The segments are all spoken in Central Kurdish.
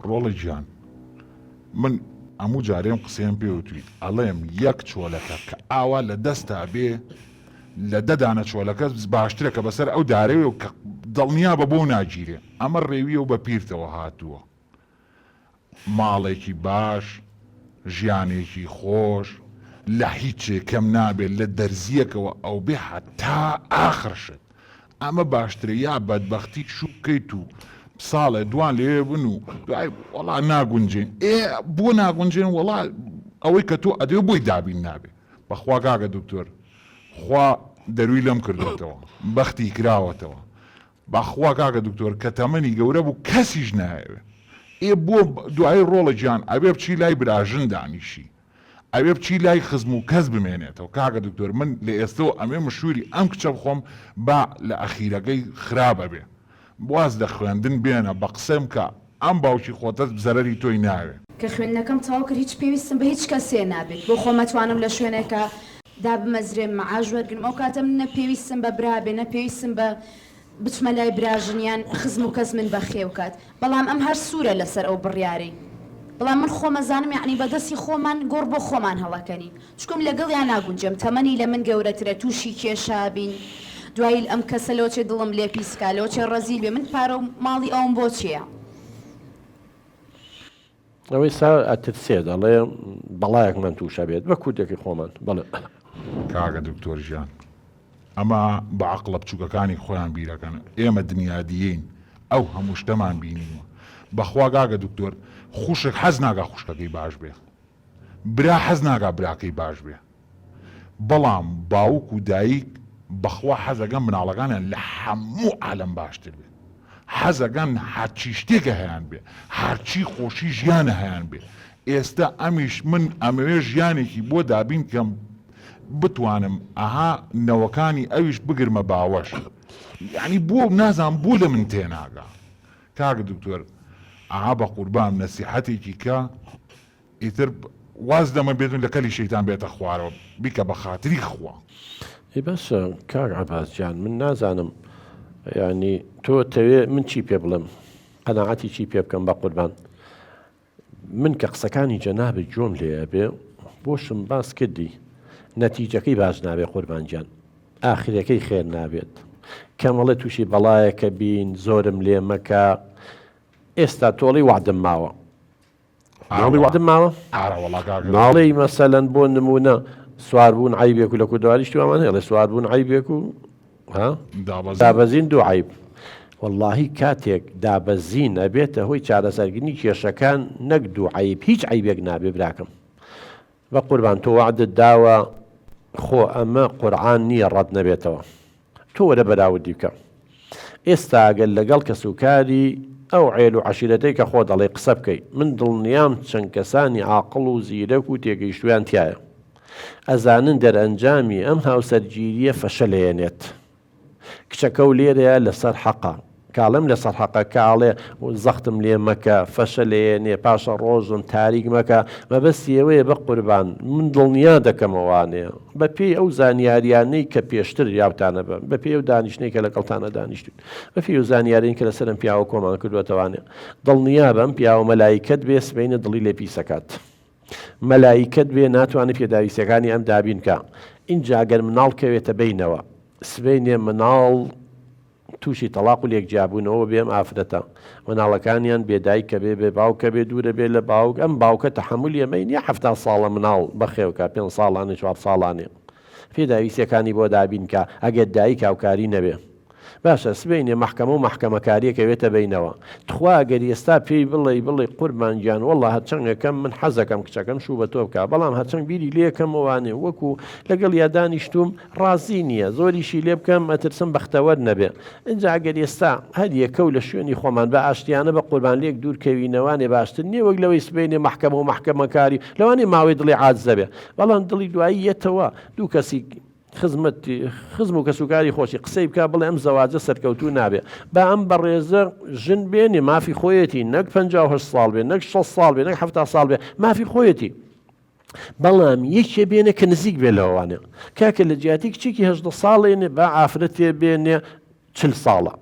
ڕۆڵە گیان من هەموو جارێ ئەم قسەیەم پێ وتوی ئەڵێم یەک چۆلەکە کە ئاوا لە دەستا بێ لە دە دانە چۆلەکە باشترە کە بەسەر ئەو دارەوێ و کە دڵنیا بە بۆ ناگیرێ ئەمە ڕێویە و بە پیرتەوە هاتووە ماڵێکی باش، ژیانێکی خۆش، لە هیچێ کەم نابێ لە دەرزیەکەوە ئەوبێ هەتا ئاخر شت. ئەمە باشترە یا بەدبەختی شوو بکەیت و ساڵێ دوان لەوێ بن و دوای وەڵا ناگونجێن. ئێ بۆ ناگونجێن وەڵا ئەوەی کە تۆ ئەدەوێ بۆی دابین نابێ. بەخوا کاکە دکتۆر خوا دەروی لەم کردۆتەوە بەختی کراوەتەوە بەخوا کاکە دکتۆر کە تەمەنی گەورە بوو کەسیش نایەوێ ئێ بۆ دوایی ڕۆڵە گیان ئەبێ بچی لای براژن دانیشی ئەبێ بچی لای خزم و کەس بمێنێتەوە کاکە دکتۆر من لە ئێستەوە ئەمێ مشوری ئەم کچە بخۆم با لە ئەخیرەکەی خراپ ئەبێ واز لە خوێندن بێنە بە قسەم کە ئەم باوکی خۆتە زەرەری تۆی ناوێ. کە خوێندنەکەم تەواو کرد هیچ پێویستم بە هیچ کەسێ نابێت بۆ خۆم ئەتوانم لە شوێنێکا دابمەزرێم مەعاش وەرگرم ئەو کاتە من نە پێویستم بە برا بێ نە پێویستم بە بچمە لای براژن یان خزم و کەس من بەخێو کات بەڵام ئەم هەر سوورە لەسەر ئەو بڕیارەی بەڵام من خۆم ئەزانم یەعنی بە دەستی خۆمان گۆڕ بۆ خۆمان هەڵەکەنین چونکم لەگەڵیا ناگونجێم تەمەنی لە من گەورەترە تووشی کێشە بین دوایی ئەم کەسە لۆچێ دڵم لێ پیس کا لۆچێ ڕەزیل بێ من پارە و ماڵی ئەوم بۆ چیە؟ ئەوەی سا ئەترسێ دەڵێ بەڵایەکمان تووشە بێت بە کوردەکەی خۆمان بەڵێ. کاکە دکتۆر گیان ئەمە بە عەقڵە بچوکەکانی خۆیان بیرەکەن ئێمە دنیادیین ئەو هەموو شتەمان بینیوە بەخوا کاکە دکتۆر خوشک حەز ناکا خوشکەکەی باش بێ برا حەز ناکا براکەی باش بێ بەڵام باوک و دایک بەخوا حەزەکەن مناڵەکانیان لە هەموو عالەم باشتر بێت حەزەکەن هەرچی شتێکە هەیان بێ هەرچی خۆشی ژیانە هەیان بێ ئێستا ئەمیش من ئەمەوێ ژیانێکی بۆ دابین کەم بتوانم ئەها نەوەکانی ئەویش بگرمە باوەش یعنی بۆ نازانم بۆ لە من تێناگا کاک دکتۆر ئەها بە قوربان نەسیحەتێکی کە ئیتر واز لەمە بێت و لە کەلی شەیتان بێتە خوارەوە بیکە بە خاتری خوا. ئەی باشە کاک عەباس گیان من نازانم یانی تۆ تەوێ من چی پێ بڵێم قەناعەتی چی پێ بکەم بە قوربان من کە قسەکانی جەنابت گوێم لێ ئەبێ بۆشم باس کردی نەتیجەکەی باش نابێ قوربان گیان ئاخرەکەی خێر نابێت کەمەڵێ تووشی بەڵایەکە بین زۆرم لێ مەکە ئێستا تۆڵی وعدم ماوە ناڵی وعدم ماوە؟ ئارە وەڵا کاکە. ناڵێی مەسەلەن بۆ نموونە سواربوون عەیبێک و لە کوردەواریش تو ئەمان هەیە سواربوون عەیبێک و ها دابەزین دوو عەیب. وەڵاهی کاتێک دابەزین ئەبێتە هۆی چارەسەرکردنی کێشەکان نەک دوو عەیب هیچ عەیبێک نابێ براکەم. بەقوربان تۆ وەعدت داوە خۆ ئەمە قورعان نییە ڕەت نەبێتەوە تۆ وەرە بەراوردی بکە ئێستا گەر لەگەڵ کەسوکاری ئەو عێل و عەشیرەتەی کە خۆت ئەڵێی قسە بکەی من دڵنیام چەند کەسانی عاقڵ و زیرەک و تێگەیشتویان تیایە ئەزانن دەرئەنجامی ئەم هاوسەرگیریە فەشەلەیەنێت کچەکەو لێرەیە لەسەر حەقە کاڵێم لەسەر حەقە کاڵێ زەختم لێ مەکە فەشەلێنێ پاشە ڕۆژم تاریک مەکە مەبەستی ئەوەیە بە قوربان من دڵنیا دەکەمەوانێ بە پێی ئەو زانیاریانەی کە پێشتر یاوتانە بە بە پێی ئەو دانیشتنەی کە لەگەڵتانە دانیشتوین بە پێی ئەو زانیارین کە لەسەر ئەم پیاوە کۆمان کردووەتەوانێ دڵنیا بە ئەم پیاوە مەلایکەت بێ سبەینە دڵی لێ پیسەکات مەلایکەت بێ ناتوانێ پێداویستیەکانی ئەم دابین کا ئینجا گەر مناڵ کەوێتە بەینەوە سبەینێ مناڵ تووشی تەڵاق و لێک جیابوونەوە بێ ئەم ئافرەتە مناڵەکانیان بێ دایکە بێ بێ باوکە بێ دوورە بێ لە باوک ئەم باوکە تەحەمولی ئەمەی نیە 70 ساڵە مناڵ بەخێوکە پێ ساڵانێ چوار ساڵانێ پێداویستیەکانی بۆ دابین کا ئەگەر دایک هاوکاری نەبێ باشە سبەینێ مەحکەمە و مەحکەمەکاریەک ئەوێتە بەینەوە تخوا گەر ئێستا پێی بڵێی بڵێی قوربان گیان وەڵا هەرچەنگەکەم من حەزەکەم کچەکەم شوو بە تۆ بکا بەڵام هەرچەنگ بیری لێکەمەوانێ وەکو لەگەڵیا دانیشتووم ڕازی نییە زۆریشی لێ بکەم ئەترسم بەختەوەر نەبێ ئینجا گەر ئێستا هەر یەکەو لە شوێنی خۆمان بە ئاشتیانە بە قوربان لێک دوور کەوینەوانێ باشتر نییە وەک لەوەی سبەینێ مەحکەمە و مەحکەمەکاری لەوانەیە ماوەی دڵی عاجزە بێ بەڵام دڵی دوایی یەتەوە دوو کەسی خزمەتی خزم و کەسوکاری خۆشی قسەی بکا بڵێ ئەم زەواجە سەرکەوتوو نابێ با ئەم بەڕێزە ژن بێنێ مافی خۆیەتی نەک 58 ساڵ بێ نەک 60 ساڵ بێ نەک 70 ساڵ بێ مافی خۆیەتی بەڵام یەکێ بێنێ کە نزیک بێ لەوانێ کاکە لە جیاتی کچێکی هەژدە ساڵێنێ با ئافرەتێ بێنێ چل ساڵە.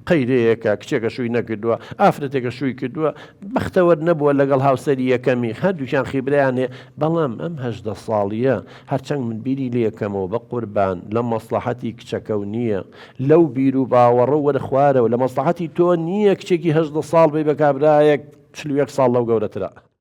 قەیرەیەکە، کچێکە شووی نەکردووە، ئافرەتێکە شووی کردووە، بەختەوەر نەبووە لەگەڵ هاوسەری یەکەمی، هەردووکیان خیبرەیان هەیە، بەڵام ئەم 18 ساڵییە هەرچەند من بیری لێکەمەوە بە قوربان لە مەسڵەحەتی کچەکەو نییە، لەو بیروباوەڕە وەرە خوارەوە، لە مەسڵەحەتی تۆ نییە کچێکی 18 ساڵ بەی بە کابرایەک 41 ساڵ لەو گەورەترە.